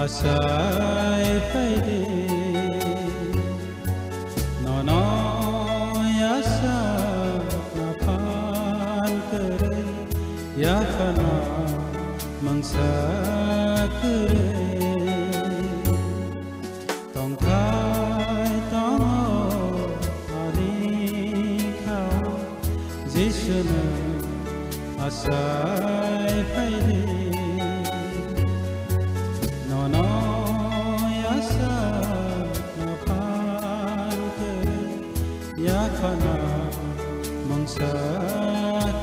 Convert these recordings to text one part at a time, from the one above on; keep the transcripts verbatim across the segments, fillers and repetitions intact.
Asai phaidi, nono yasa na phan kwrwi, yaphana mungsa kwrwi. Tongthai tongo ani khao, Jisu nwng asai phaidi. Nono yasa na phan kwrwi, yaphana mungsa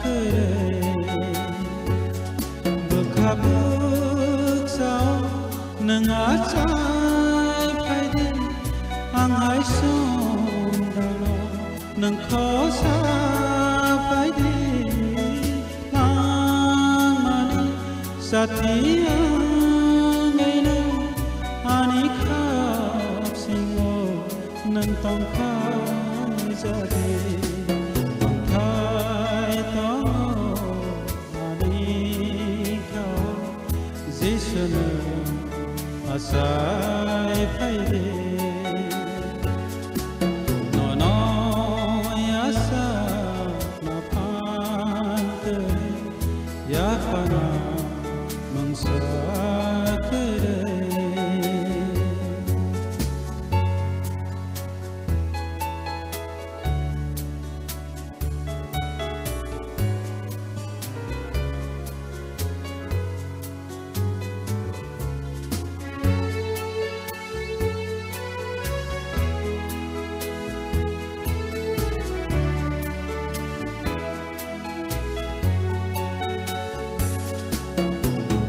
kwrwi. Bwkha bwksa o nwng achai phaidi, ang hai songdano nwng khosa phaidi. Langmani sati wngwi nwng ani khapsingo nwng tongphai jadi, tongthai tongo ani khao, Jisu nwng asai phaidi. Nono yasa na phan kwrwi, yaphana mungsa kwrwi.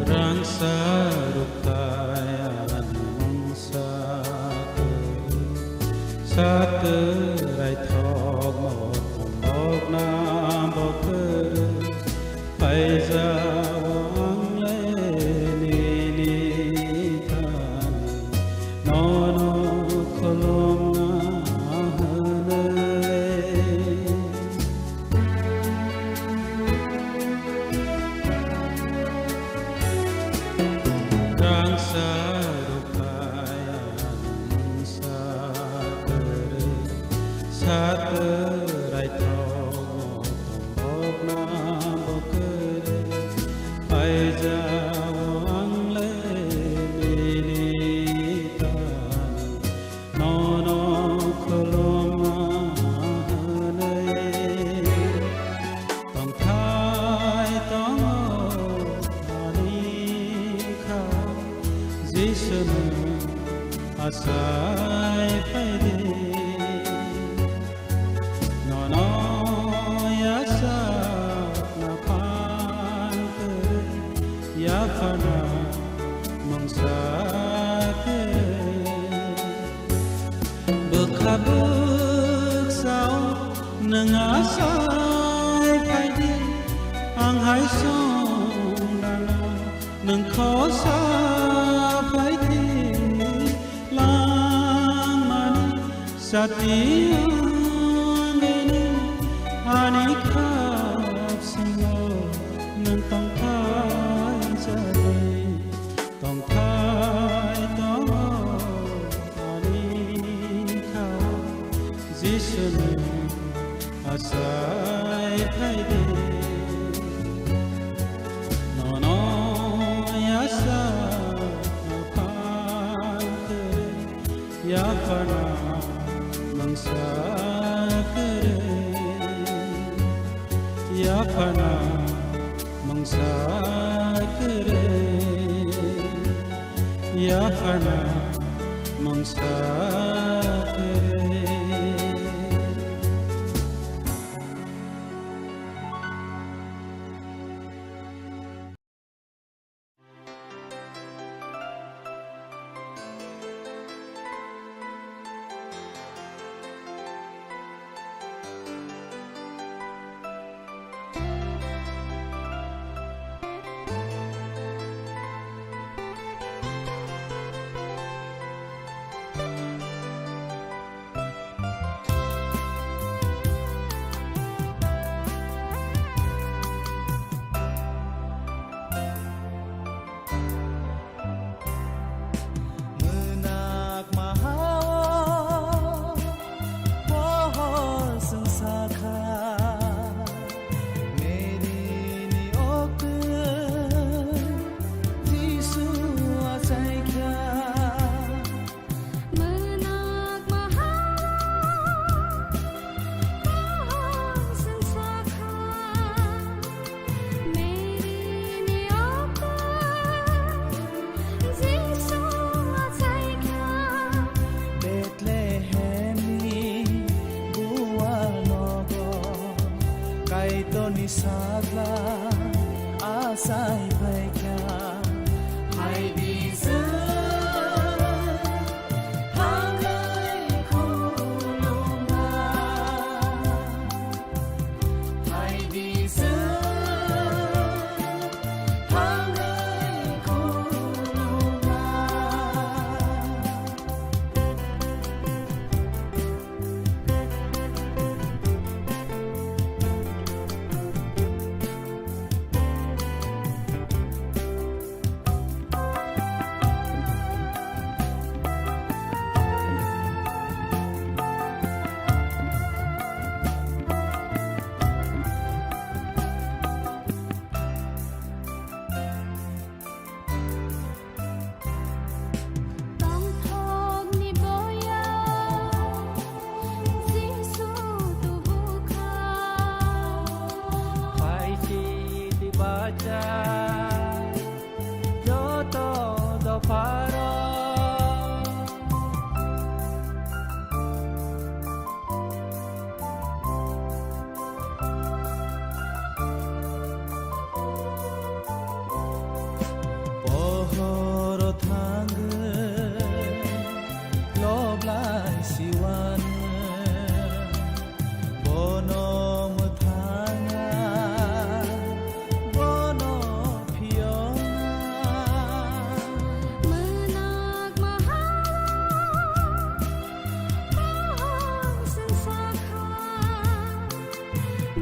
Rangsa rukthai ani mungsa kwrwi, satwrai thokno tongthokna bo kwrwi. Phaijao ang le nini thani, nono khulumna hwnwi. Rangsa rukthai ani mungsa kwrwi, satwrai thokno tongthokna bo kwrwi. Phaijao ang le nini thani, nono khulumna hwnwi. Tongthai tongo ani khao, Jisu nwng asai phaidi. Nono yasa na phan kwrwi, yaphana mungsa kwrwi. Bwkha bwksa o nwng asai phaidi, ang hai songdano nwng khosa phaidi. Langmani sati wngwi nwng ani khapsingo nwng tongthai jadi. Tongthai tongo ani khao, Jisu nwng asai phaidi. Nono yasa na phan kwrwi, yaphana mungsa kwrwi. Yaphana mungsa kwrwi, yaphana mungsa kwrwi. Ni sakla asai phaikha, hai bijak hambai khulumna, hai bijak hambai khulumna. Tongthokni boya Jisu tubu kha. Hai sidi bacha joto dopharo. Pohoro thangwi loblai siwano, bono mwthangna, bono phiyokna. Mwnak mahao Kaham sengsa kha,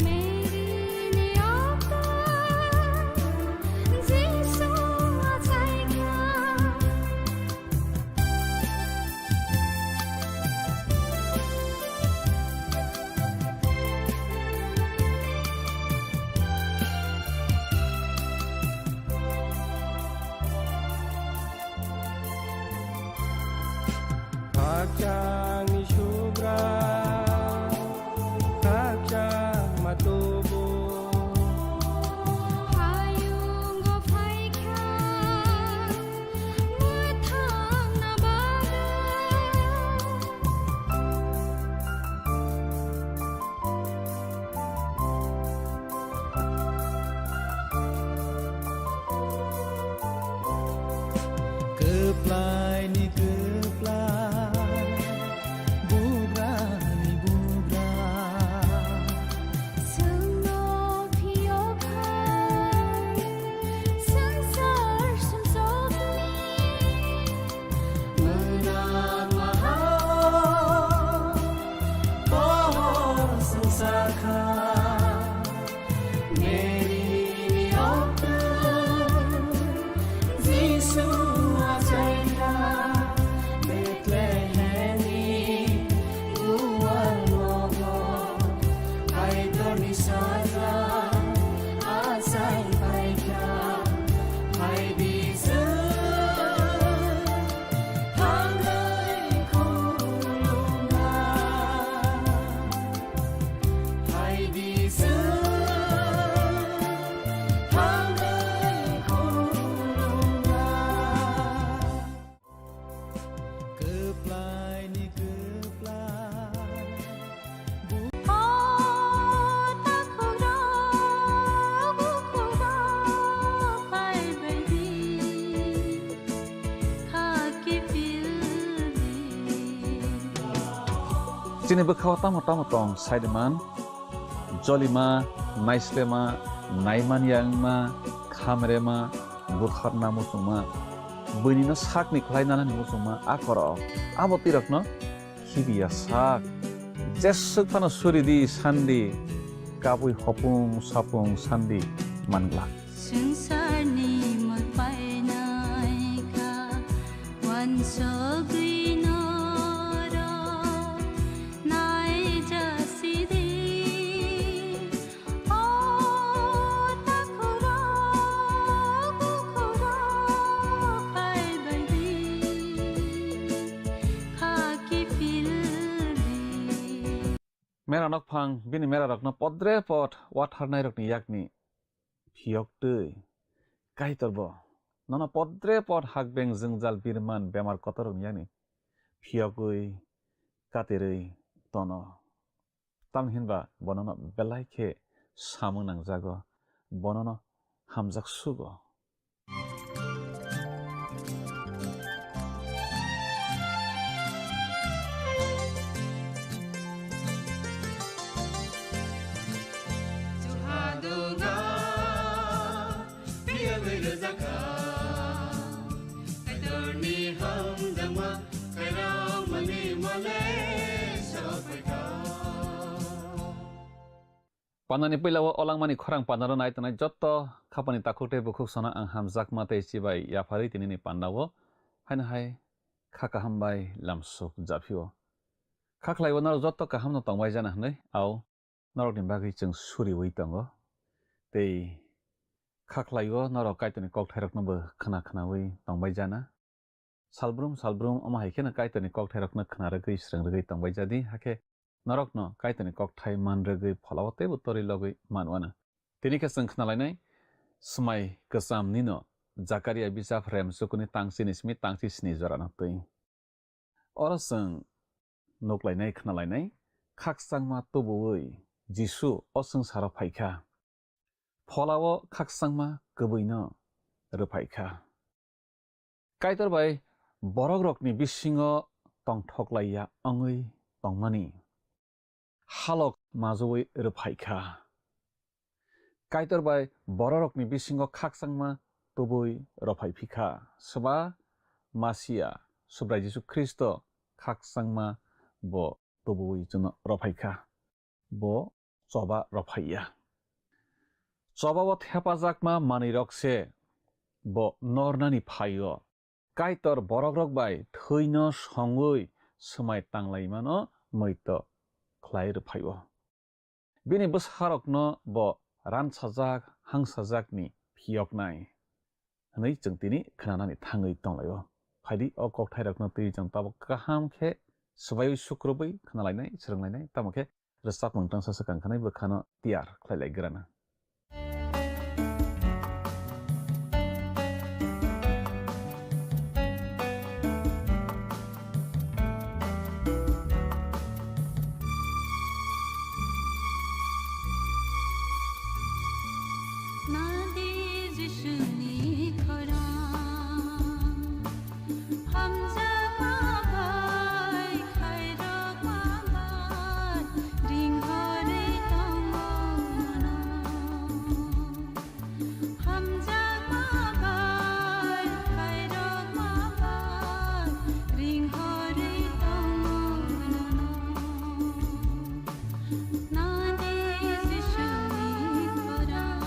Mary ni okto Jisu achai kha. Khakchangni subra, khakchangma tubu. Hayungo phaikha, mwthangna bagwi. Kwplaini kwplai, bugrani bugra. Chwngno phiyokha, swngchar sumsokni. Mwnak mahao, pohor sengsa kha. Mary ni okto Jisu achai kha. Bethlehemni gual nogo Kaitorni sajla achai phaikha. Hai bijak hambai khulumna. Hai bijak hambai khulumna. Kwplaini kwplai. O takhukrok, bukhukrok, phaibaidi, kha kiphildi. Chini bwkhao tamo tamo tong, saide man. Jolima, naislema, naimanya wngma, khamrema, butharna muchungma, buinino sakni khlai nanani muchungma, a korok, abo twirokno khibiya sak. Jeswk phano suri di, san di, kabui hopung sapung san di, man glak. Swngcharni mul painai kha, uansugwi norok naijasidi. O takhukrok, bukhukrok, phaibaidi, kha kiphildi. Mera nokphang bini merarokno podre pod watharnairokni yakni phiyok twi Kaitorbo nono podre pod hakbeng jwngjal birman bemar kotorrokni yakni phiyogwi katirwi tono. Tamni hinba bo nono belai khe samung nangjago, bonono hamjak sugo. Juhadunga, piyagwi rwjakha, Kaitorni hamjakma, Kaitormani mole sophaikha. Pandani puila o olangmani khorang pandaro nai tongnai jotto khapani takhuk tei bukhuk sono ang hamjakma tei chibai yapharwi tinini pandao haino hai kha kaham bai lamsuk japhio. Kha khlaibo norok jotto kahamno tongbai jana hwnwi au norokni bagwi chwng suriwi tongo. Tei kha khlaio norok Kaitorni kokthairokno bo khna khnawi tongbai jana. Salbrum salbrum omo hai kheno Kaitorni kokthairokno khna rwgwi srwng rwgwi tongbai jadi, hakhe norokno Kaitorni kokthai man rwgwi pholao teibo torwi logwi man uanw. Tini khe chwng khna lainai Swmai Kwchamnino Jakaria bijap rem chukuni tang chini simi tang chi sni jorano twi. Oro chwng nuk lainai khna lainai, khakchangma tubuwi Jisu o swngcharo phai kha. Pholao khakchangma kwbwino rwphai kha. Kaitor bai borokrokni bisingo tongthok laiya wngwi tongmani halok majui rwphai kha. Kaitor bai bororokni bisingo khakchangma tubui rwphai phi kha. Swba Masia, Subrai Jisu Khristo khakchangma bo tubui chwngno rwphai kha. Bo choba rwphai ya. Choba o thepajakma manwirok se bo nornani phaio. Kaitor borokrok bai thwino songwi swmai tanglaimano muito khlai rwphaio. Bini bwsarokno bo ransajak hangsajakni phiyoknai hwnwi chwng tini khnanani thangwi tonglaio. Phaidi o kokthairokno twi chwng tabuk kaham khe swbaiwi sukrubwi khnalainai, swrwnglainai, tamo khe rwchapmung tangsa swkang khanai bwkhano tiyar khlai lai grana. Nadi Jisuni khorang. Hamjakma bai khairokma bai ringhorwi tongo nono. Hamjakma bai khairokma bai ringhorwi tongo nono. Nadi Jisuni khorang.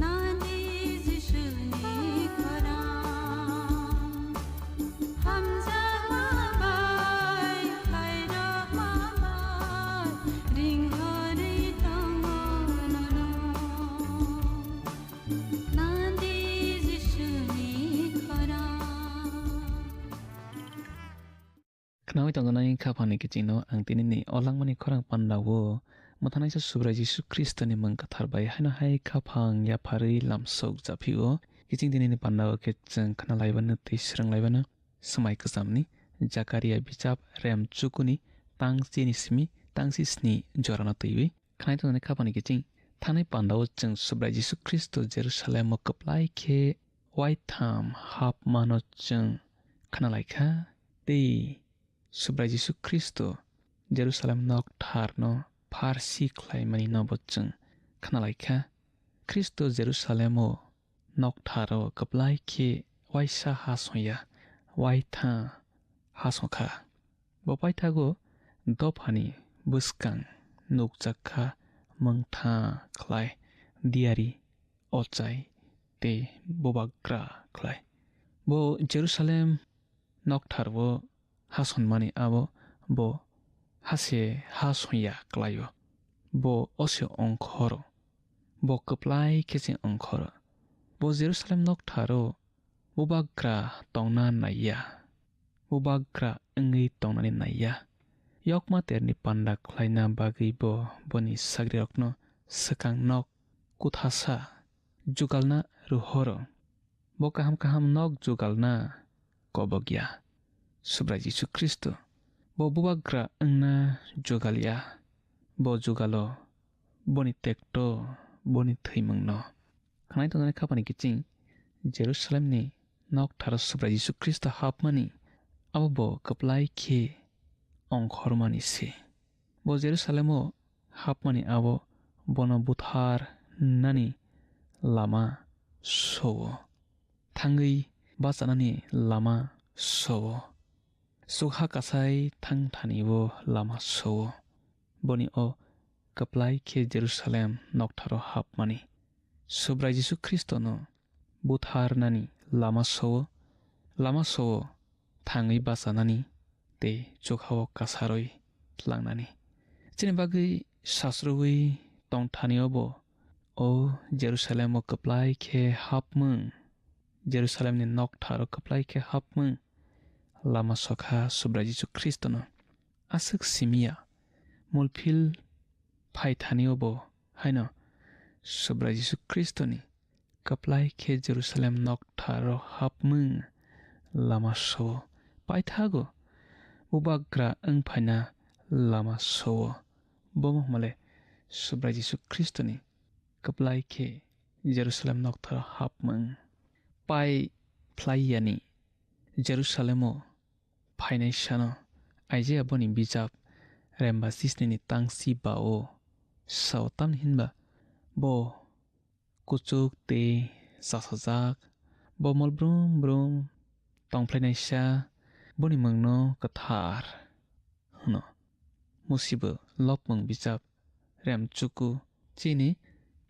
Nadi Jisuni khorang. Hamjakma bai khairokma bai ringhorwi tongo nono. Nadi Jisuni khorang. Khnaui tongnai khaphangni kichingno ang tinini o langmani khorang pandao mwthanaisa Subrai Jisu Khristoni mung kwthar bai haino hai khaphang yapharwi lamsok japhio. Kiching tinini pandao khe chwng khnalaibano tei swrwnglaibano Swmai Kwchamni Jakaria bijap rem chukuni tang chini simi tang chi sni jorano twiwi. Khnai tongnani khaphangni kiching thanai pandao chwng Subrai Jisu Khristo Jerusalemo kwplai khe waitham hapmano chwng khnalaikha, tei Subrai Jisu Khristo Jerusalem noktharno pharsi khlaimani nobo chwng khnalaikha. Khristo Jerusalemo noktharo kwplai khe waisa ha songya, waitha ha songkha. Bo paithago dophani bwskang nukjakha, mwngtha khlai, diyari, ochai tei bubagra khlai. Bo Jerusalem noktharbo ha sonmani abo bo hase ha songya klaio. Bo ose ongkhoro. Bo kwplai khe se ongkhoro. Bo Jerusalem noktharo bubagra tongna naiya. Bubagra wngwi tongnani naiya. Yokma terni panda khlaina bagwi bo boni sagrirokno swkang nok kuthasa jugalna rohoro. Bo kaham kaham nok jugalna kobokya. Subrai Jisu Khristo bo bubagra wngna jugalya. Bo jugalo boni tekto, boni thwimungno. Khnai tongnani khapani kiching Jerusalemni noktharo Subrai Jisu Khristo hapmani abo bo kwplai khe ongkhormani se. Bo Jerusalemo hapmani abo bono buthar nani lama sowo. Thangwi bachanani lama sowo. Chukha kasai thangthanibo lama sowo. Boni o kwplai khe Jerusalem noktharo hapmani Subrai Jisu Khristono butharnani lama sowo, lama sowo thangwi bachanani tei chukhao kasarwi tlangnani. Chini bagwi sasrwi tongthanio bo o Jerusalemo kwplai khe hapmung, Jerusalemni noktharo kwplai khe hapmung lama sokha Subrai Jisu Khristono. Aswk simiya, mulphil phaithanio bo haino Subrai Jisu Khristoni kwplai khe Jerusalem noktharo hapmung lama sowo. Paithago bubagra wng phaina lama sowo. Bomo hwnmale Subrai Jisu Khristoni kwplai khe Jerusalem noktharo hapmung. Pai phlaiyani Jerusalemo phainai sano Isaiah boni bijap remba sisnini tangsi bao sao, tamni hinba bo kuchuk tei chasajak, bo mol brum brum tongphlainaisa, boni mungno kwthar hwno. Musibo lopmung bijap remchuku chini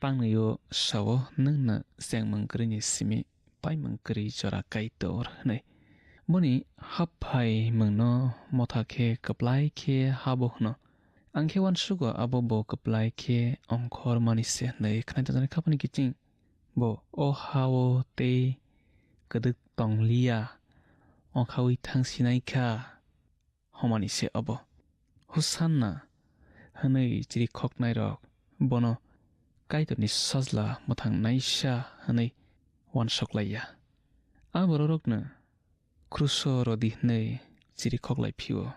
pangnwio sao, nwngno chengmung kwrwini simi paimung kwrwi jora Kaitor hwnwi. Boni happhai mungno motha khe kwplai khe habo hwno. Ang khe uansugo abo bo kwplai khe ongkhor mani se hwnwi khnai tongjaknai khapani kiching. Bo o ha-o tei kwdwk tongliya, ongkhaui thang sinai kha. Homani se obo. Hosanna hwnwi chirikhoknairok bono Kaitorni sajla mwthangnaisa hwnwi uansuk laiya. A bororokno kruso rw di hwnwi chirikhoklai phio.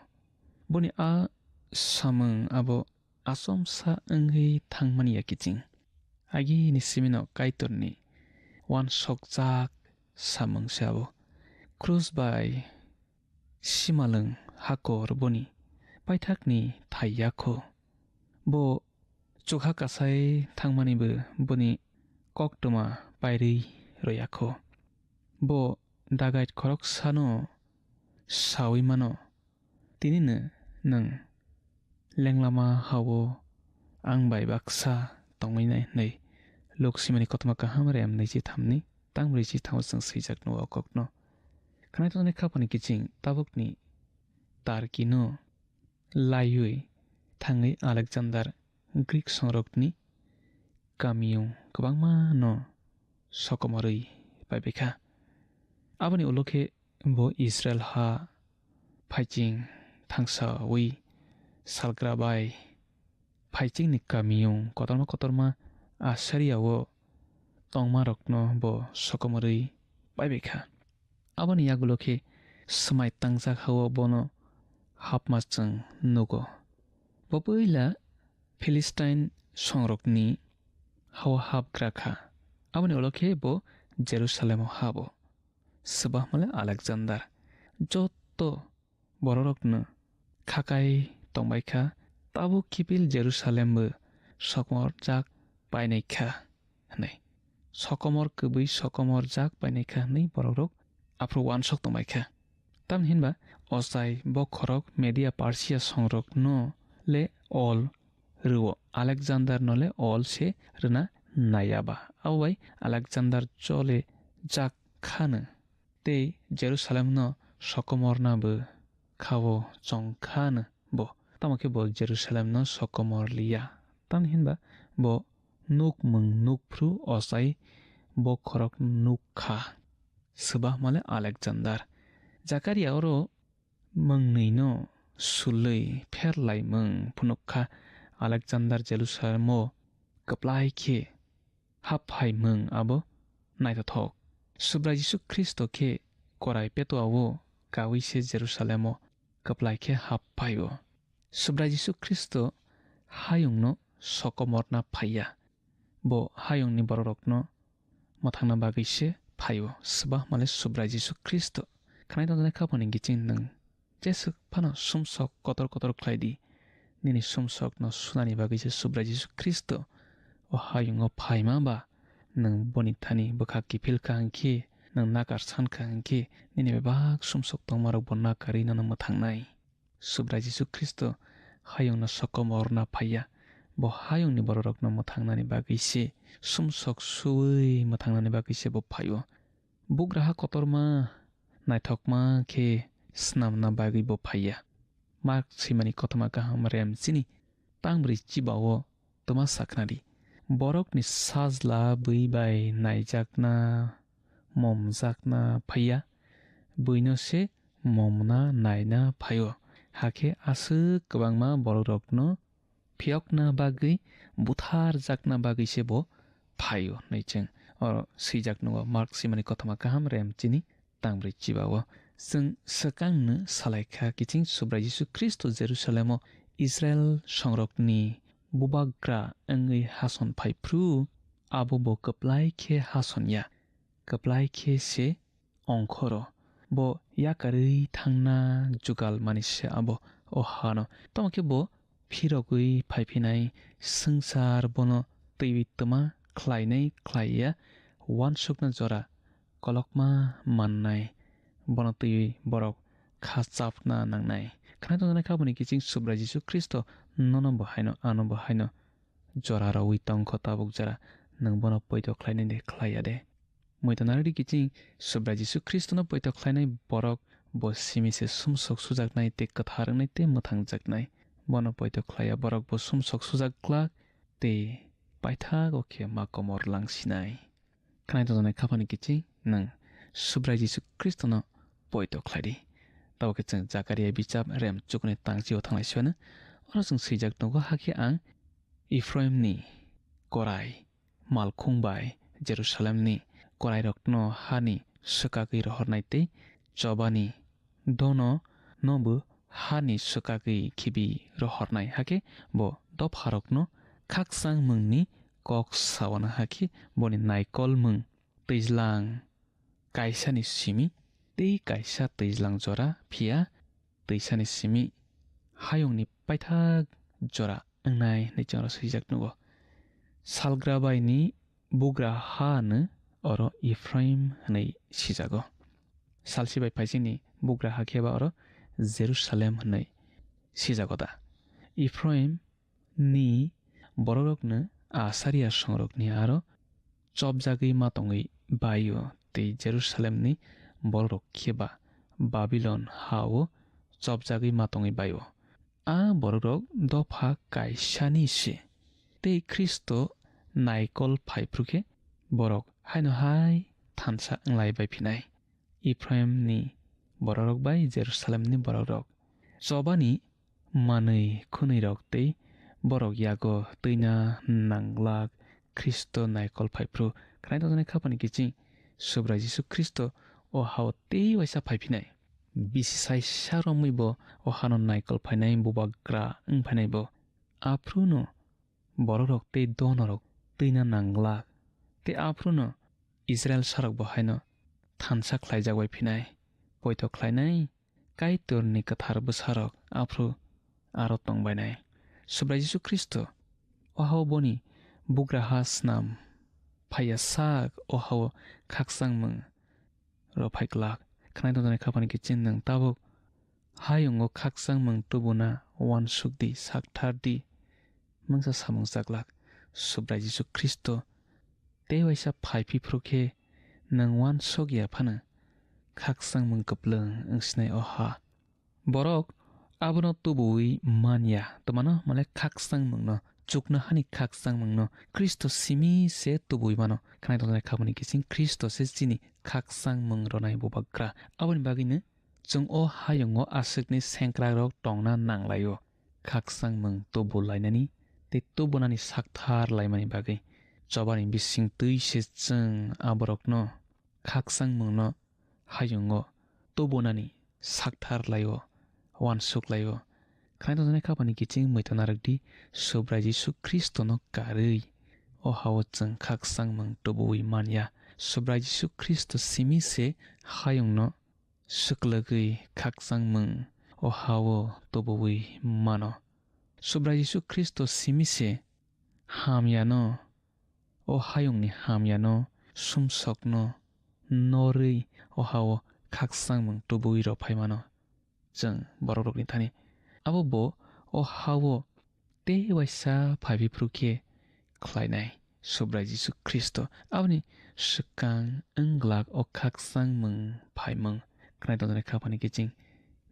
Boni a samung abo achomsa wngwi thangmani ya kiching. Agini simino Kaitorni uansukjak samung se abo. Krus bai simalwng hakor boni paithakni thai yakho. Bo chukha kasai thangmanibo boni koktwma pairwi rw yakho. Bo dagait khoroksano saui mano, "Tinino nwng lenglama ha-o ang bai baksa tongwi nai," hwnwi Luk simani kothoma kaham rem naichi thamni tang brwichi thango chwng swijak nugo o kokno. Khnai tongnai khapani kiching tabukni Tarkino laiwi thangwi Alexander Greek songrokni kamiyung kwbangma no sokomorwi paibaikha. Aboni ulo khe bo Israel ha phaiching thangsawi salgra bai phaichingni kamiyung kotorma kotorma Asiriao tongmarokno bo sokomorwi paibaikha. Aboni yagulo khe swmai tangjak ha-o bono hapma chwng nugo. Bo puila Philistine songrokni ha-o hapgra kha. Aboni ulo khe bo Jerusalemo habo. Swbahmale Alexander joto bororokno khakai tongbaikha, Tabuk kiphil Jerusalembo sokomorjak painaikha hwnwi. Sokomor kwbwi sokomorjak painaikha hwnwi borokrok aphuru uansuk tongbaikha. Tamni hinba ochai bokhorok Media Persia songrokno le ol rwo, Alexanderno le ol se rwna naiya ba. Abo bai Alexander chole jak khano tei Jerusalemno sokomorna bo khao chong khano bo. Tamo khe bo Jerusalemno sokomor liya. Tamni hinba bo nukmung nukphru ochai bokhorok nuk kha. Swbahmale Alexander. Jakaria oro mwngnwino sulwi pherlaimung phunuk kha. Alexander Jerusalemo kwplai khe hap phaimung abo naithothok. Subrai Jisu Khristo khe korai petoao kaui se Jerusalemo kwplai khe hap phaio. Subrai Jisu Khristo hayungno sokomorna phaiya. Bo hayungni bororokno mwthangna bagwi se phaio. Swbahmale Subrai Jisu Khristo. Khnai tongjaknai khapani giching nwng jeswk phano sumsok kotor kotor khlai di. Nini sumsokno sunani bagwi se Subrai Jisu Khristo o hayungo phaima ba nwng boni thani bwkha kiphil kha hwnkhe, nwng nakar san kha hwnkhe, nini bebak sumsok tongmarok bo nakarwi nono mwthangnai. Subrai Jisu Khristo hayungno sokomorna phaiya. Bo hayungni bororokno mwthangnani bagwi se, sumsok suwi mwthangnani bagwi se bo phaio. Bugraha kotorma naithokma khe snamna bagwi bo phaiya. Mark swimani kothoma kaham rem chini tangbrwi chibao twma sakhnari. Borokni sajla bui bai naijakna, momjakna phaiya, buino se momna naina phaio. Hakhe aswk kwbangma borokrokno phiyokna bagwi, butharjakna bagwi se bo phaio hwnwi chwng oro swijak nungo. Mark swimani kothoma kaham rem chini tangbrwi chibao. Chwng swkangno salaikha kiching Subrai Jisu Khristo Jerusalemo Israil songrokni bubagra wngwi hason phaiphru abo bo kwplai khe hason ya, kwplai khe se ongkhoro. Bo yakarwi thangna jugal mani se abo o hano. Tamo khe bo phirogwi phaiphinai swngchar bono twiwi twma khlainai khlaiya uansukna jora kolokma mannai. Bono twiwi borok kha chapna nangnai. Khnai tongjaknai kha boni kiching Subrai Jisu Khristo nono bo haino ano bo haino jora rowi tongkho tabuk jora nwng bono poito khlainai de khlaiya de. Muitu narwkdi kiching Subrai Jisu Khristono poito khlainai borok bo simi se sumsok sujaknai tei kwthar wngnai tei mwthangjaknai. Bono poito khlaiya borok bo sumsok sujak glak tei paithago khe ma komor langsinai. Khnai tongjaknai khaphani kiching nwng Subrai Jisu Khristono poito khlaidi. Tabuk khe chwng Jakaria bichap rem chukuni tangchio thanglai siphano. Oro chwng swijak tongo, hakhe ang Ephraimni korai malkhung bai Jerusalemni korairokno hani swkagwi rohornai tei chobani dono nobo hani swkagwi khibi rohornai. Hakhe bo dopharokno khakchangmungni kok sawana hakhe boni naikolmung twijlang kaisani simi tei kaisa twijlang jora phiya twisani simi hayungni paithak jora wngnai hwnwi chwngno swijak nugo. Salgrabaini bugra ha hwnwi oro Ephraim hwnwi sijago. Salsi bai phaisingni bugra ha khe ba oro Jerusalem hwnwi sijago da? Ephraim ni bororokno Asaria songrokni aro chopjagwi ma tongwi baio, tei Jerusalemni bororok khe ba Babilon ha-o chopjagwi ma tongwi baio. A bororok dopha kaisani se, tei Khristo naikol phaiphru khe borok haino hai thansa wnglai bai phinai. Ephraimni bororok bai Jerusalemni bororok chobani manwi khwnwirok tei borok yago twina nanglak Khristo naikol phaiphru. Khnai tongjaknai khaphani kiching Subrai Jisu Khristo o hao tei waisa phaiphinai. Bisi sai sa romwi bo o hano naikol phainai, bubagra wng phainai bo. Aphruno bororok tei donorok twina nanglak. Tei aphruno Israil sarok bo haino thansa khlaijak bai phinai, poito khlainai Kaitorni kwthar bwsarok aphru aro tongbainai. Subrai Jisu Khristo, o hao boni bugra ha snam phaiya sak, o hao khakchangmung rw phai glak. Khnai tongjaknai khapani kiching nwng tabuk hayungo khakchangmung tubuna uansuk di, sakthar di, mungsa samung chaglak. Subrai Jisu Khristo tei waisa phai phiphru khe nwng uansuk ya phano khakchangmung kwplwng wngsinai o ha. Borok abono tubuwi man ya, twmano male khakchangmungno, chuknohani khakchangmungno Khristo simi se tubuwi mano. Khnai tongjaknai khapani kiching Khristo se chini khakchangmung rwnai bubagra. Aboni bagwino chwng o hayungo aswkni sengkrakrok tongna nanglaio. Khakchangmung tubu lainani tei tubunani sakthar laimani bagwi chobani bising twi se chwng aborokno khakchangmungno hayungo tubunani sakthar laio, uansuk laio. Khnai tongjaknai khapani kiching muitu narwk di, Subrai Jisu Khristono karwi o hao chwng khakchangmung tubuwi man ya. Subrai Jisu Khristo simi se hayungno swklwgwi khakchangmung o hao tubuwi mano. Subrai Jisu Khristo simi se hamyano, o hayungni hamyano, sumsokno norwi o hao khakchangmung tubuwi rw phai mano chwng borokrokni thani. Abo bo o hao tei waisa phai phiphru khe khlainai Subrai Jisu Khristo. Aboni swkang wng glak o khakchangmung phaimung. Khnai tongjaknai khapani kiching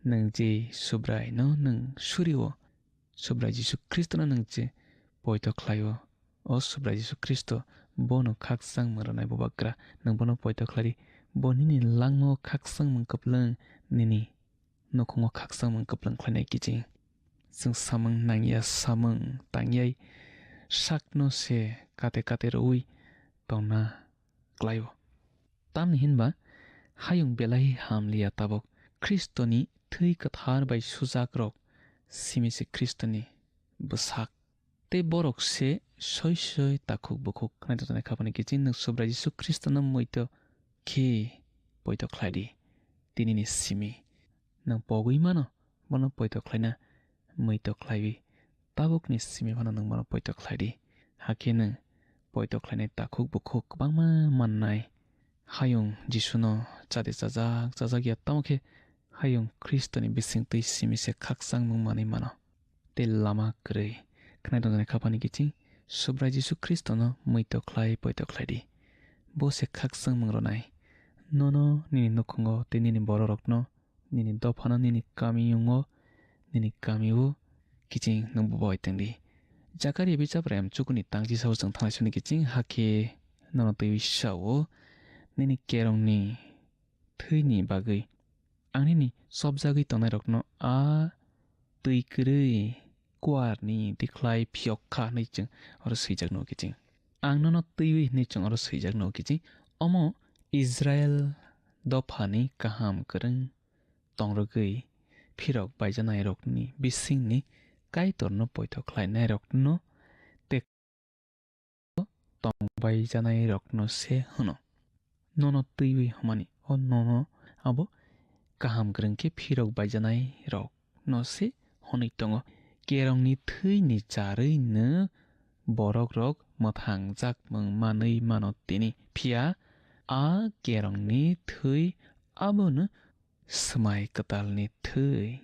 nwng je Subraino nwng surio, Subrai Jisu Khristono nwng je poito khlaio. O Subrai Jisu Khristo bono khakchangmung rwnai bubagra, nwng bono poito khlai di. Bo nini langmao khakchangmung kwplwng, nini nukhungo khakchangmung kwplwng khlainai kiching. Chwng samung nangya samung tangyai sakno se kate kate rwui tongna klaio. Tamni hinba hayung belai hamliya tabuk Khristoni thwi kwthar bai sujakrok simi se Khristoni bwsak. Tei borok se soi soi takhuk bukhuk. Khnai tongjaknai khapani kiching nwng Subrai Jisu Khristono muitu khe poito khlai di. Tinini simi nwng pogwi mano, bono poito khlaina muitu khlaiwi. Tabukni simi phano nwng bono poito khlai di. Hakhe nwng poito khlainai takhuk bukhuk kwbangma mannai. Hayung Jisuno chade chajak, chajak ya, tamo khe hayung Khristoni bising twi simi se khakchangmung manwi mano. Tei lama kwrwi. Khnai tongjaknai khapani kiching Subrai Jisu Khristono muitu khlai poito khlai di. Bo se khakchangmung rwnai. Nono, nini nukhungo tei nini bororokno, nini dophano, nini kamiyungo, nini kamio kiching nwng bo bai tong di. Jakaria bijap rem chukuni tangchi sao chwng thanai soni kiching hakhe nono twiwi sao, nini kerongni thwini bagwi ang nini chopjagwi tongnairokno a twi kwrwi kuarni tikhlai phiyok kha hwnwi chwng oro swijak nugo kiching. Ang nono twiwi hwnwi chwng oro swijak nugo kiching. Omo Israel dophani kaham kwrwng tongrwgwi phirok baijanairokni bisingni Kaitorno poito khlainairokno tei tong baijanairokno se hwno. Nono twiwi hwnmani, o nono abo kaham kwrwng khe phirok baijanairokno se hwnwi tongo. Kerongni thwini charwino borokrok mwthangjak mung manwi mano tini. Phiya a kerongni thwi abono swmai kwtalni thwi,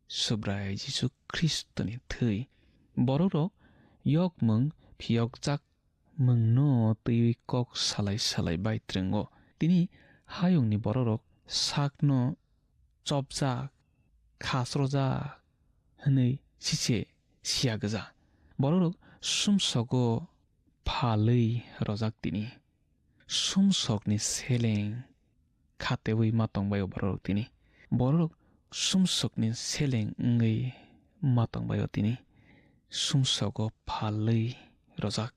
Subrai Jisu Khristoni thwi. Borokrok yokmung phiyokjak mungno twiwi kok salai salai bai twrwngo. Tini hayungni borokrok sakno chopjak, khasrojak hwnwi sise siya gwja. Borokrok sumsogo phalwi rojak tini. Sumsokni seleng khatewi ma tongbaio bororok tini. Bororok sumsokni seleng wngwi ma tongbaio tini. Sumsogo phalwi rojak,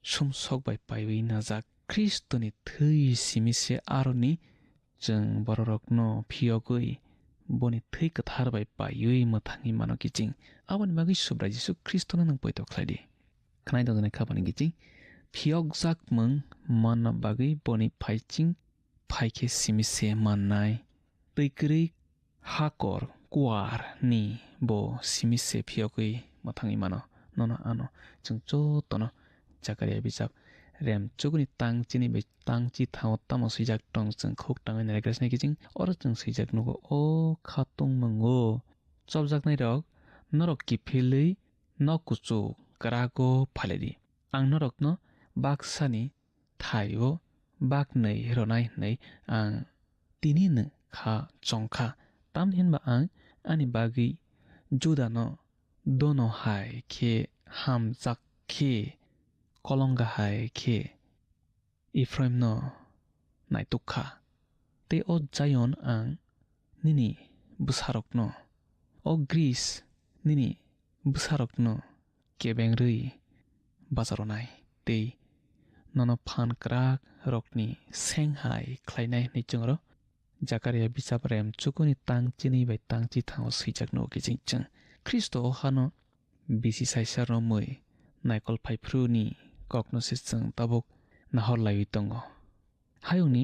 sumsok bai paiwi najak. Khristoni thwi simi se aroni chwng bororokno phiyogwi boni thwi kwthar bai paiwi mwthangwi mano kiching. Aboni bagwi Subrai Jisu Khristono nwng poito khlai di. Khnai tongjaknai khapani kiching phiyokjak mung manna bagwi boni phaiching phaikhe simi se mannai. Twi kwrwi hakor kuar ni bo simi se phiyogwi mwthangwi mano. nono ano chwng jotono Jakaria bijap rem chukuni tang chini bai tang chi thango tamo swijak tong chwng khuk tangwi naigra sinai kiching oro chwng swijak nugo o kha tongmungo. Chopjaknairok norok kiphilwi nok kuchuk kwrago phailaidi. Ang norokno baksani thaio baknwi rwnai hwnwi ang tinino kha chongkha. Tamni hwnba ang ani bagwi Judano dono hai khe hamjak khe kolonga hai khe Ephraimno naituk kha. Tei o Zion ang nini bwsarokno, o Greece nini bwsarokno kebengrwi bacharonai tei nono phan kwrak rokni seng hai khlainai hwnwi chwngno Jakaria bijap rem chukuni tang chini bai tang chi thango swijak nugo kiching chwng. Khristo o hano bisi saisa romwi naikol phaiphru ni kokno se chwng tabuk nahor laiwi tongo. Hayungni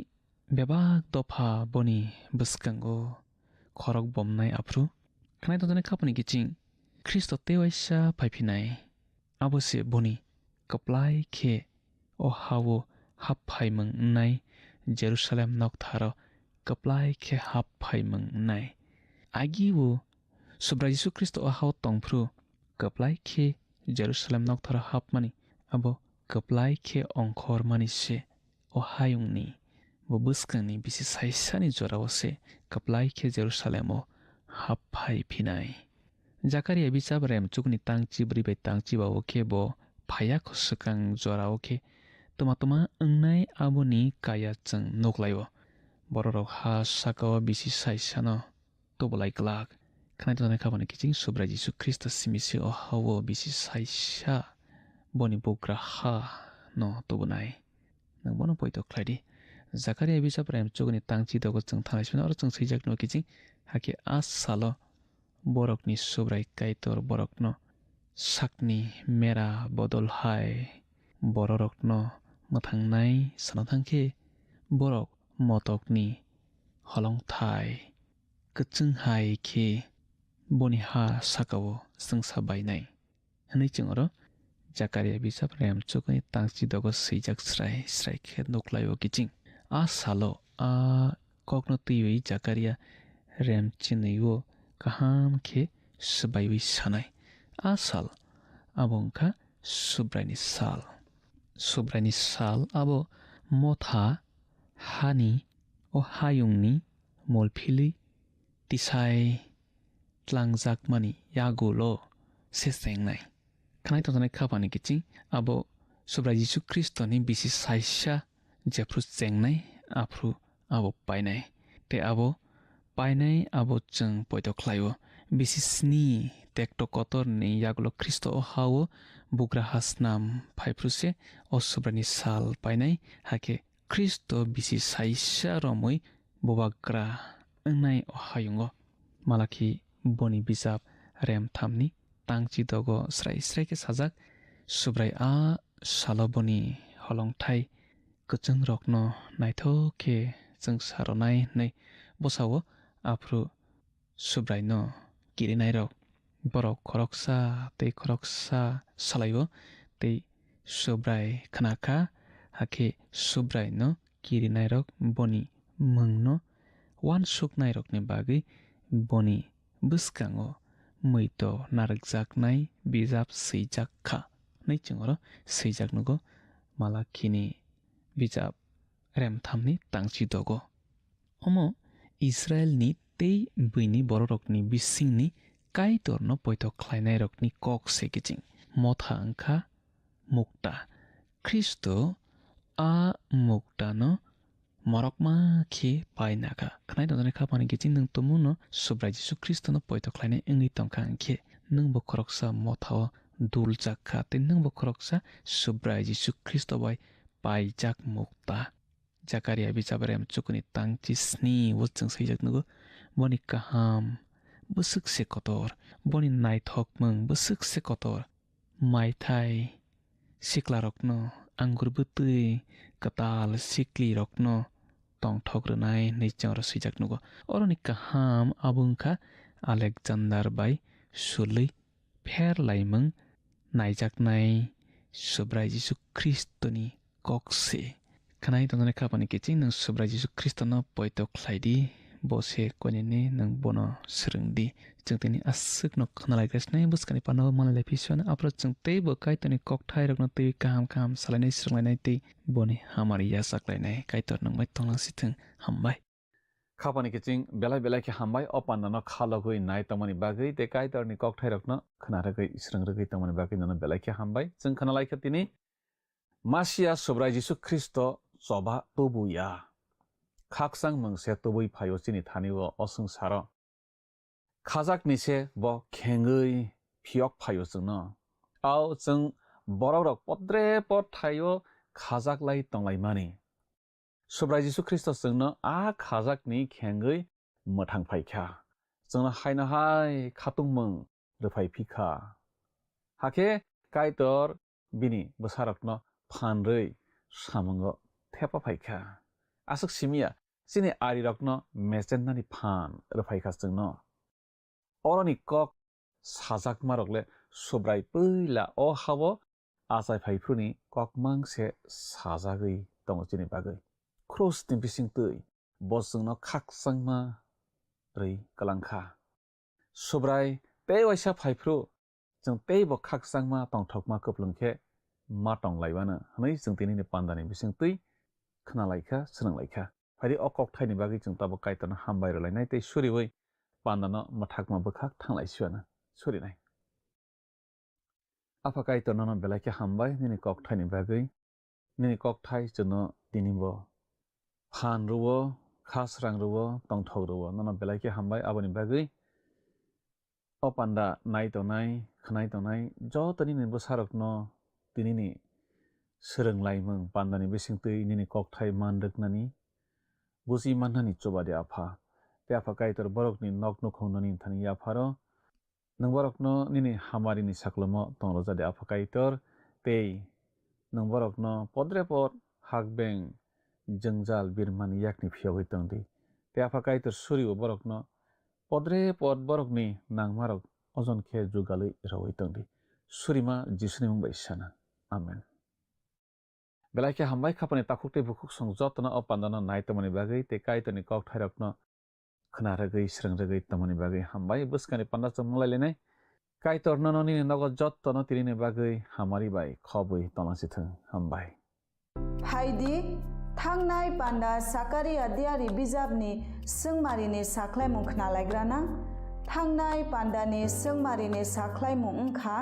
bebak dopha boni bwskango khorok bomnai aphru khnai tongjaknai khapani kiching Khristo tei waisa phaiphinai. Abo se boni kwplai khe o ha-o hap phaimung wngnai, Jerusalem noktharo kwplai khe hap phaimung wngnai. Agi o Subrai Jisu Khristo o ha-o tongphru kwplai khe Jerusalem noktharo hapmani abo kwplai khe ongkhormani se. O hayungni bo bwskangni bisi saisani jorao se kwplai khe Jerusalemo hap phai phinai. Jakaria bijap rem chukni tang chibrwi bai tang chiba o khe bo phaiya kho swkang jorao khe twma twma wngnai aboni kaya chwng nuklaio. Bororok ha sakao bisi saisano tubulai glak. Khnai tongjaknai khabani kiching Subrai Jisu Khristo simi se o ha-o bisi saisa boni bugra ha no tubunai. Nwng bono poito khlai di. Jakaria bijap rem chukni tang chi dogo chwng thanglai sino oro chwng swijak nugo kiching. Hakhe a salo borokni Subrai Kaitor borokno sakni mera bodol hai bororokno mwthangnai sana thang khe borok motokni holongthai kwchwng hai khe boni ha sakao chwngsa bainai. Hwnwi chwng oro Jakaria bijap rem chukni tang chi dogo swijak srai srai khe nuklaio kiching. A salo a kokno twiwi Jakaria rem chinwi o kaham khe swbaiwi sanai. A sal abo wngkha Subraini sal. Subraini sal abo motha hani o hayungni molphilwi tisai tlangjakmani yagulo se chengnai. Khnai tongjaknai khabani kiching abo Subrai Jisu Khristoni bisi saisa jephru chengnai aphru abo painai. Tei abo painai abo chwng poito khlaio. Bisi sni tekto kotorni yagulo Khristo o ha-o bugra ha snam phaiphru se o Subraini sal painai, hakhe Khristo bisi saisa romwi bubagra wngnai o hayungo. Malakhi boni bijap rem thamni tang chi dogo srai srai khe sajak, Subrai a salo boni holongthai kwchwngrokno naithok khe chwngsa rwnai hwnwi bwsao aphru Subraino kirinairok borok khoroksa tei khoroksa salaio tei Subrai khna kha, hakhe Subraino kirinairok boni mungno uansuknairokni bagwi boni bwskango muito narwkjaknai bijap swijak kha hwnwi chwng oro swijak nugo Malakhini bijap remthamni tangchi dogo. Omo Israilni tei buini bororokni bisingni Kaitorno poito khlainairokni kok se kiching. Motha wngkha mukta. Khristo a muktano morokma khe pai nakha. Khnai tongjaknai kha phani kiching nwng tumungno Subrai Jisu Khristono poito khlainai wngwi tongkha hwnkhe, nwngbo khoroksa mothao duljak kha tei nwngbo khoroksa Subrai Jisu Khristo bai paijak mukta. Jakaria bijap rem chukuni tangchi sni o chwng swijak nugo, boni kaham bwswk se kotor, boni naithokmung bwswk se kotor. Maithai siklarokno angur bwtwi kwtal siklirokno tongthok rwnai hwnwi chwng oro swijak nugo. Oroni kaham abo wngkha Alexander bai sulwi pher laimung naijaknai Subrai Jisu Khristoni kok se. Khwnai tongnani khapani kiching nwng Subrai Jisu Khristono poito khlai di, bo se koinene nwng bono swrwng di. Chwng tini aswkno khwnalaigasnai bwskangni panao manlailai phi suana, aphuru chwng teibo Kaitorni kokthairokno twiwi kaham kaham salainai, swrwnglainai tei boni hamari yachaklainai. Kaitor nwng bai tonglang sithwng. Hambai. Khapani kiching belai belai khe hambai o pandano khalogwi nai tongmani bagwi tei Kaitorni kokthairokno khna rwgwi, swrwng rwgwi tongmani bagwi nono belai khe hambai. Chwng khna lai kha tini Masia Subrai Jisu Khristo choba tubu ya. Khakchang mung se tubui phaio chini thani o, o swngsaro. Khajakni se bo khengwi phiyok phaio chwngno. Ao chwng borokrok podre pod thaio khajak lai tonglaimani. Subrai Jisu Khristo chwngno a khajakni khengwi mwthang phai kha. Chwngno haino hai khatungmung rwphai phi kha. Hakhe Kaitor bini bwsarokno phan rwi samungo thepa phai kha. Aswk simi ya, chini arirokno mechennani phan rwphai kha chwngno. Oroni kok sajakmarok le Subrai puila o ha-o achai phaiphru ni kok mang se sajagwi tongo chini bagwi. Krus ni bising twi bo chwngno khakchangma rwi kwlang kha. Subrai tei waisa phaiphru chwng teibo khakchangma tongthokma kwplwng khe ma tong laiwano hwnwi chwng tinini pandani bising twi khna lai kha, swrwng lai kha. Phaidi o kokthaini bagwi chwng tabuk Kaitorno hambai rwlainai tei suriui pandano mwthakma bwkhak thang lai siwano surinai. Apha Kaitor nono belai khe hambai nini kokthaini bagwi. Nini kokthai chwngno tini bo phan rwo, kha srang rwo, tongthok rwo. Nono belai khe hambai aboni bagwi. O panda nai tongnai, khwnai tongnai joto nini bwsarokno tinini swrwng laimung pandani bising twi nini kokthai man rwknani, buji mannani chuba di Apha. Tei Apha Kaitor borokni nok nukhung nini thani yapharo. Nwng borokno nini hamarini saklomo tong rwja di Apha Kaitor, tei nwng borokno podre pod hakbeng jwngjal birmani yakni phiyogwi tong di. Tei Apha Kaitor suri-o borokno podre pod borokni nangmarok ojon khe jugalwi rwui tong di. Surima Jisuni mung bai sana. Amen. Belai khe hambai khapani takhuk tei bukhuk song jotono o pandano nai tongmani bagwi tei Kaitorni kokthairokno khna rwgwi, srwng rwgwi tongmani bagwi hambai. Bwskangni panda chwng mung lai linai. Kaitor nono nini nogo jotono tinini bagwi hamari bai khobwi tongna si thung. Hambai. Phaidi, thangnai panda Sakaria diari bijapni swngmarini sakhlaimung khnalaigrana. Thangnai pandani swngmarini sakhlaimung wngkha,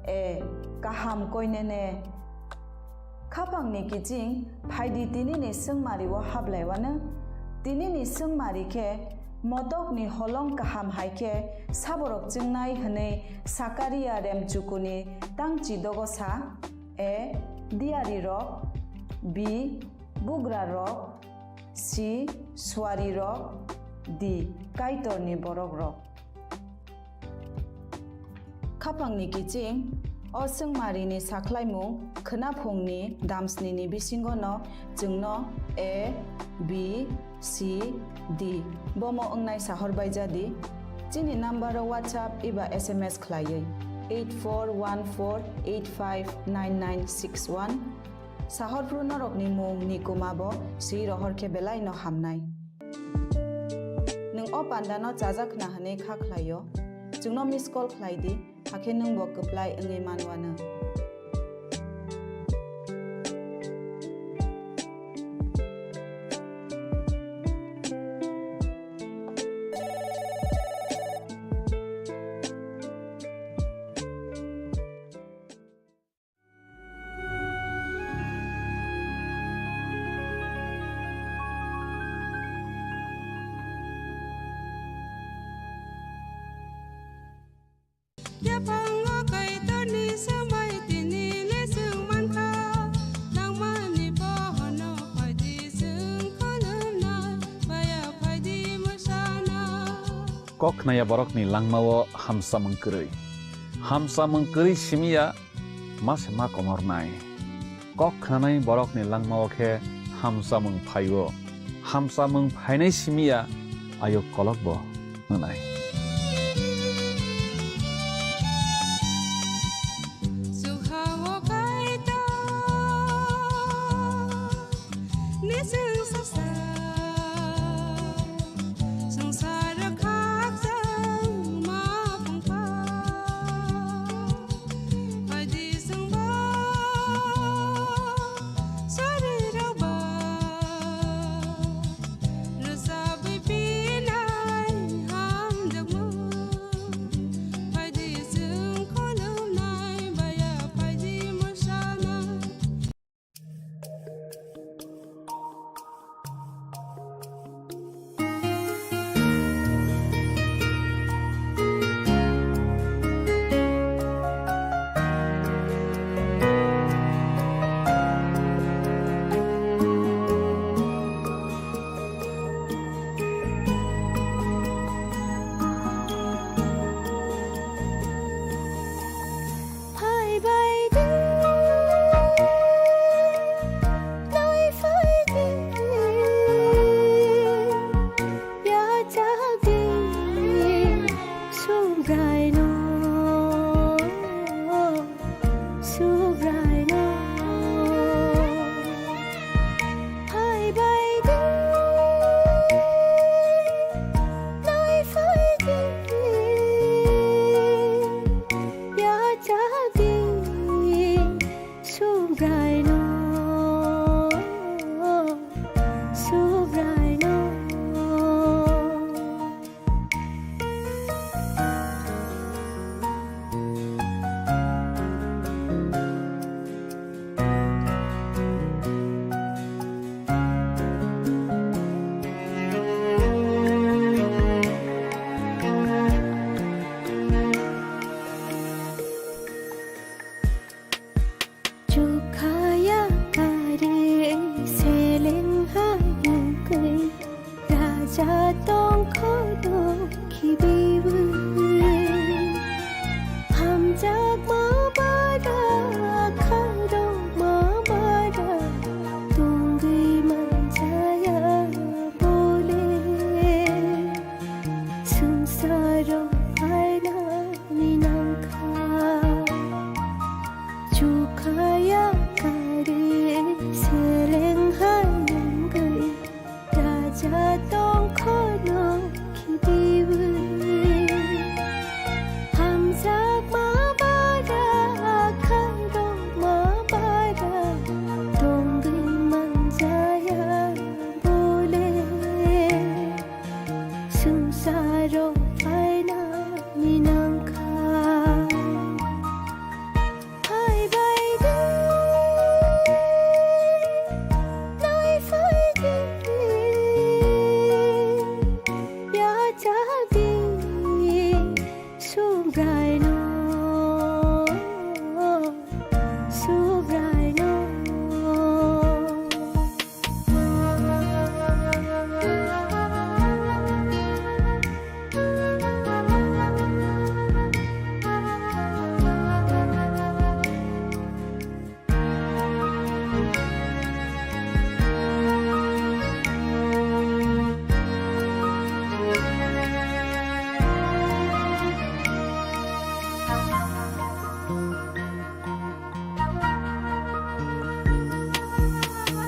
e, kaham koinene. Khapangni kiching, phaidi tinini swngmario hablaiwano. Tinini swngmari khe motokni holong kaham hai khe saborok chwngnai hwnwi Sakaria remchukuni tangchi dogosa. A, diari rok. B, bugra rok. C, suari rok. D, Kaitorni borok rok. Khapangni kiching, o swngmarini sakhlaimung khwnaphungni damsnini bisingono chwngno A, B, C, D bomo wngnai sahor baijadi. Chini nambaro WhatsApp eba S M S khlaiwi eight four one four eight five nine nine six one. Sahorphru norokni mung ni kuma bo swi rohor khe belai no hamnai. Nwng o panda no chajak khna hwnwi kha khlai o, chwngno miss call khlai di, hakhe nwng bo kwplai wngwi manwano. Yaphango Kaitorni swmai tini le chwng mankha, nangmani bohono phaidi chwng khulumna, baya phaidi mwsana. Kok khnaya borokni langmao hamsamung kwrwi. Hamsamung kwrwi simiya ma se ma komornai. Kok khnanai borokni langmao khe hamsamung phaio. Hamsamung phainai simiya ayuk kolokbo wngnai. Chadi Subraino, Subraino. Chukhaya kari seleng hai mungkui raja tongkhono khibiwi. Hamjakma bara khairokma bara tongwi manjaya bole. Swngcharo phainani nangkha. Chukhaya kari seleng hai wngwi raja tongkhono khibiwi. Hamjakma bara khairokma bara tongwi manjaya bole. Swngcharo phainani nangkha. Phaibai di, naiphai di, yachak di, Subraino, Subraino.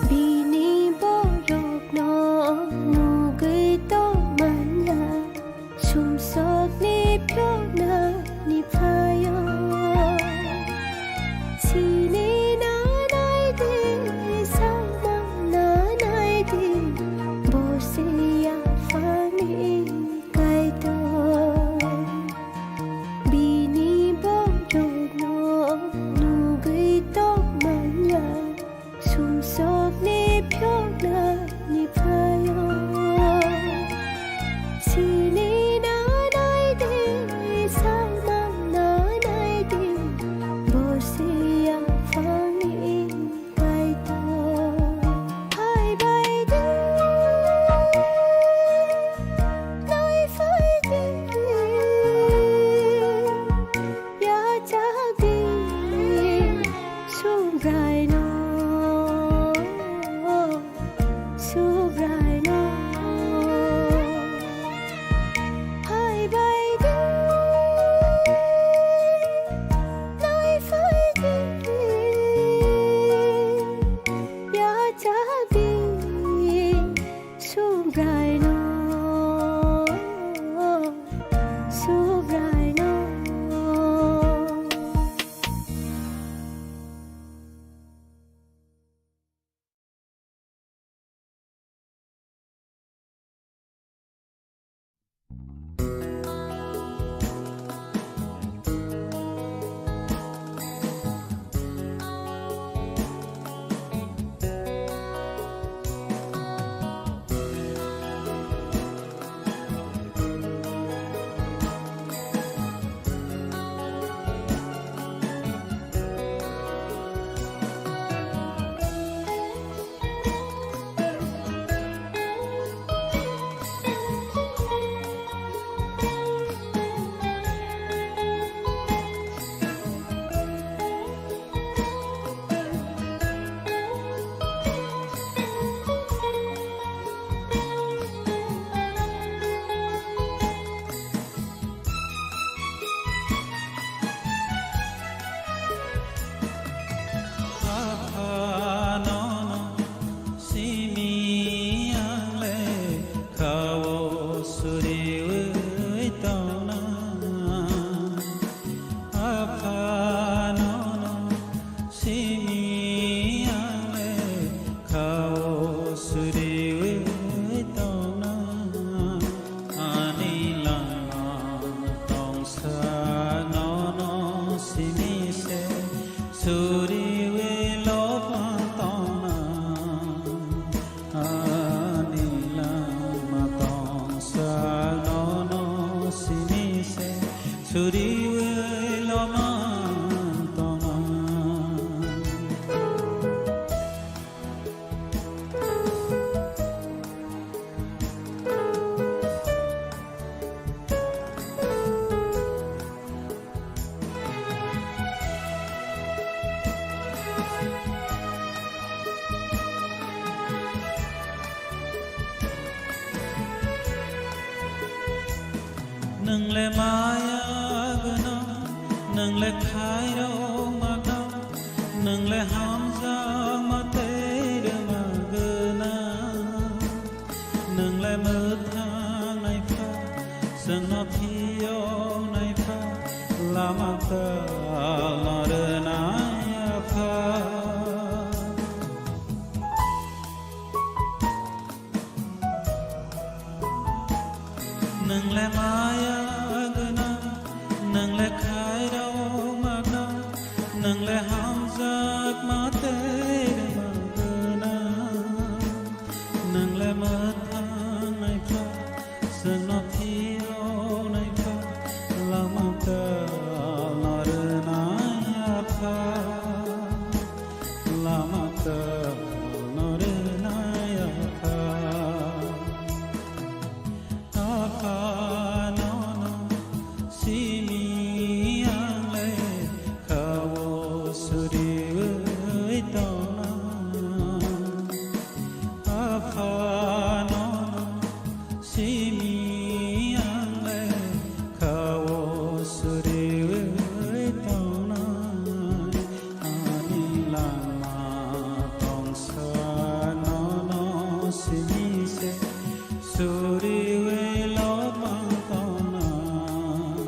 Bini borokno nugwi tongmanya, sumsokni phiyoknani phaio. Sini nanai di, samang nanai di, bo se yaphangni Kaitor. Bini borokno nugwi tongmanya, sumsokni phiyoknani phaio. Sini nanai di, samang nanai di, bo se yaphangni Kaitor. Phaibai di, naiphai di, yachak di, Subraino, Subraino. Phaibai di, naiphai di, yachak di, Subraino, Subraino. Suriwi lopang tongna, ani lama tongsa nono sini se. Suriwi lopang tongna. Nwng le maya gwnang, nwng le khairokma gwnang, nwng le hamjakma tei rwma gwnang. Nwng le mwthang nai pha, chwngno phiyok nai pha, lama kwtal no rwnai Apha. Nwng le maya gwnang, nwng le khairokma gwnang, nwng le hamjakma tei rwma gwnang. Nwng le mwthang nai pha, chwngno phiyok nai pha, lama kwtal no rwnai Apha. Lama kwtal no rwnai Apha. Apha nono simi ang le kha-o suriwi tongna. Apha nono simi ang le kha-o suriwi tongnai. Ani lama tongsa nono simi se, suriwi lopang tongnai.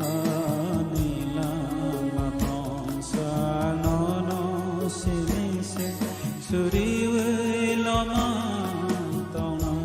Ani lama tongsa nono simi se, suriwi lopang tongnai.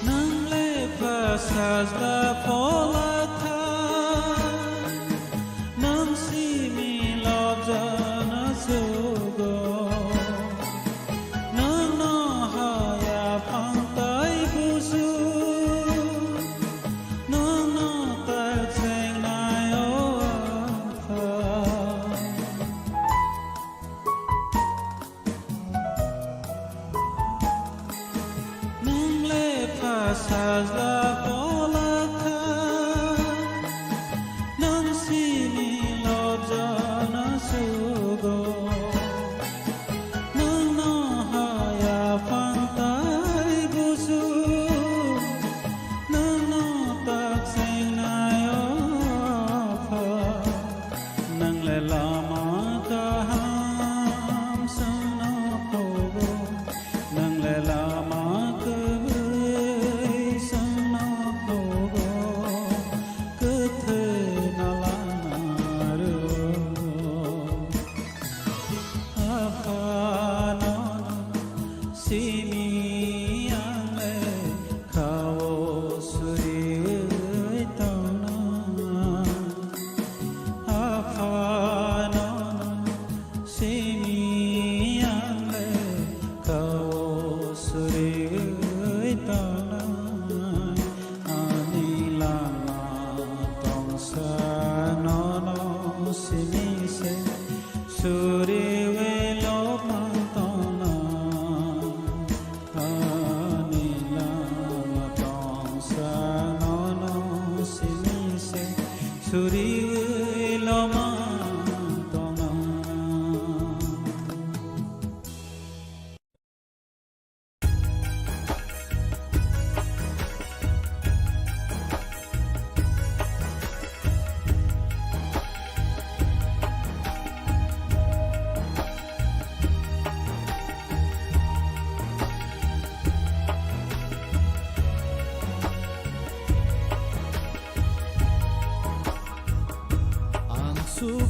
Nwng le pha sajla phola tha, nwng simi lobjana sugo. Nwng no haya phang tai busu, nwng no tai chengnai o Apha. Nwng le pha sajla phola kha, nwng simi lobjana su.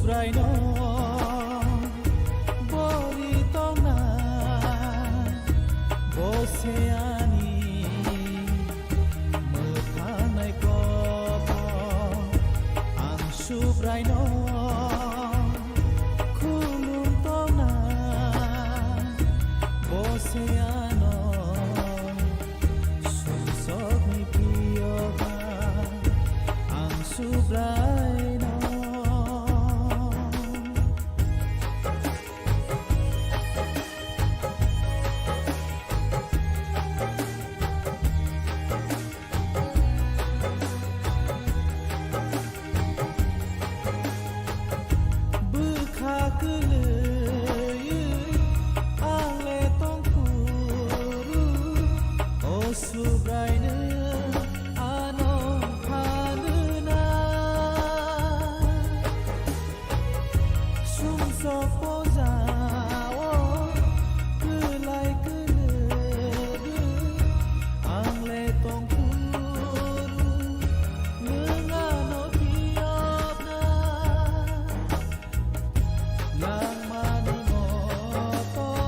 Subraino bori tongna, bo se ani mwthangnai kotor. Ang Subraino khulum tongna, bo se ano sumsokni priyoga. Ang Subraino. Bwkha kwlwi ang le tongphuru, o Subraino ano phanwna. Sumsok pojao kwlai kwlwgwi ang le tongphuru nwng ano phiyokna. Nangmani motorno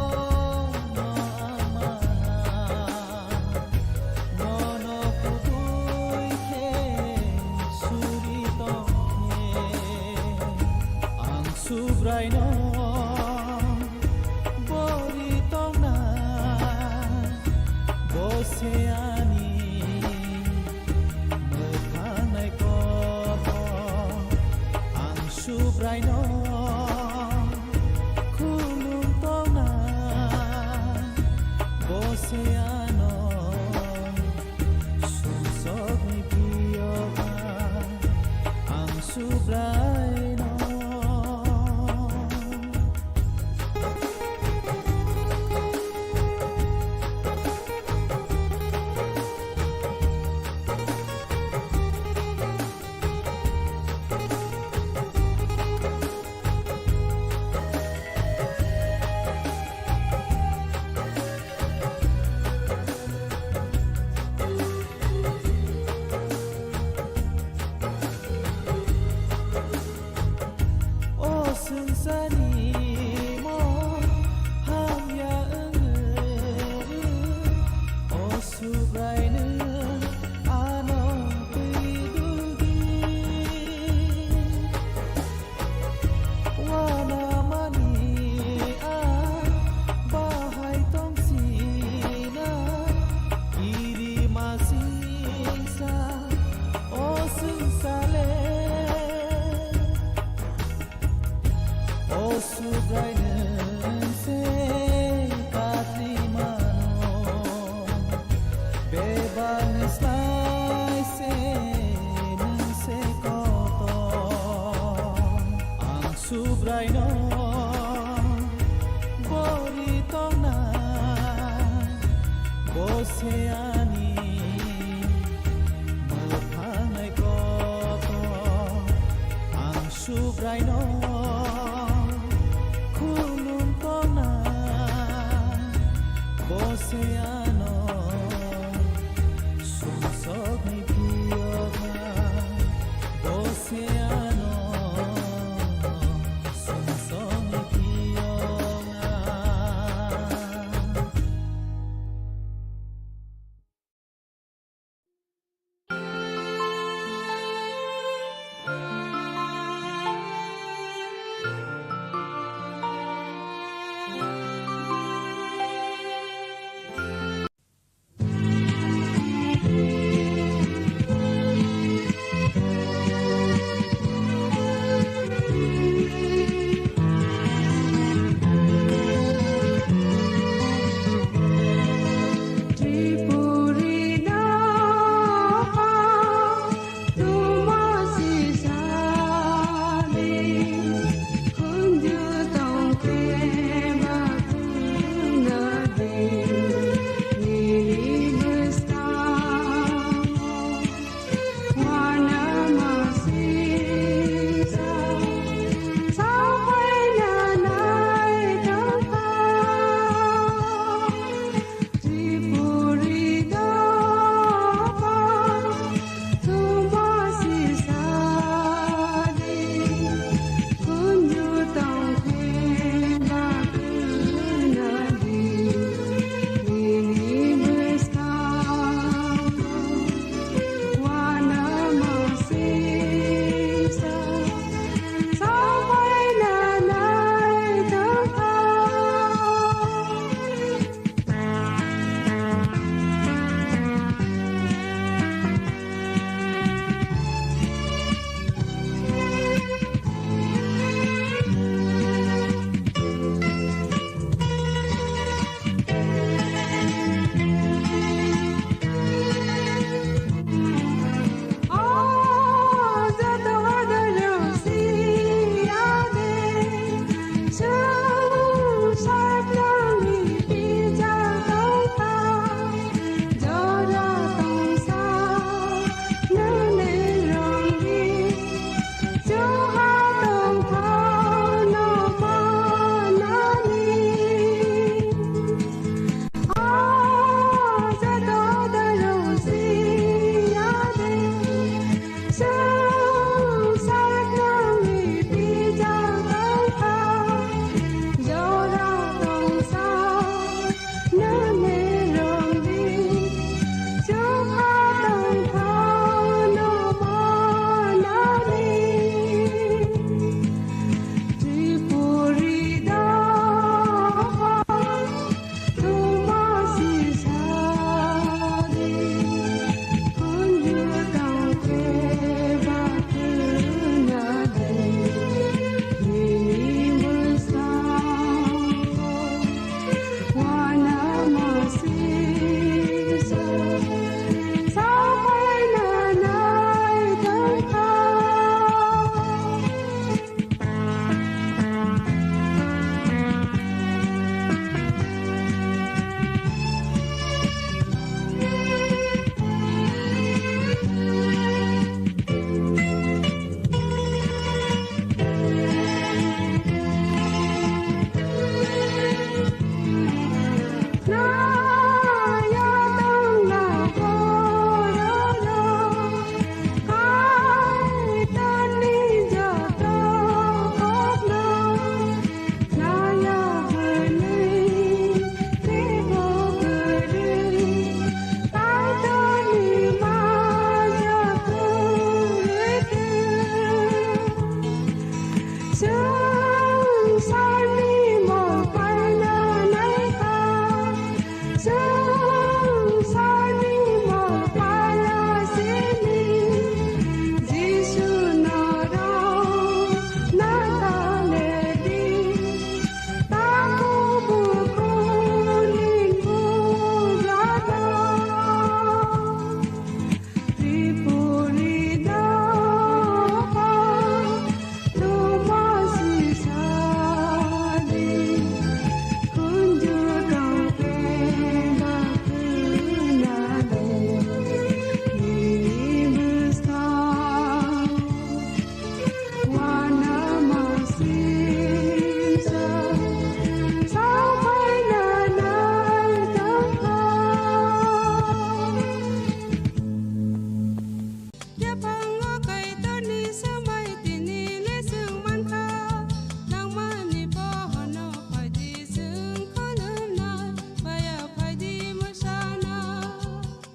ama nono kubui khe suri tongkhe. Ang Subraino bori tongna, bo se ani mwthangnai kotor. Ang Subraino khulum tongna, bo se ano sumsokni priyoga. Ang Subraino. O swngcharni mol hamya wngwi, o Subraino ano twi duldi. Uanamani a bahai tongsina, kirimasingsa o swngchar le. O Subrai nwng se katri mano, bebak ni slai se nwng se kotor. Ang Subraino bori tongna, bo se ani mwthangnai kotor. Ang Subraino khulum tongna, bo se ano sumsokni phiyokna, bo se ano sumsokni phiyokna.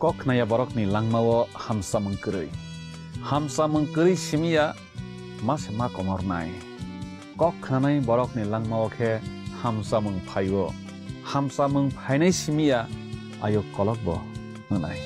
Kok khnaya borokni langmao hamsamung kwrwi. Hamsamung kwrwi simi ya ma se ma komornai. Kok khnanai borokni langmao khe hamsamung phaio. Hamsamung phainai simi ya ayuk kolokbo wngnai.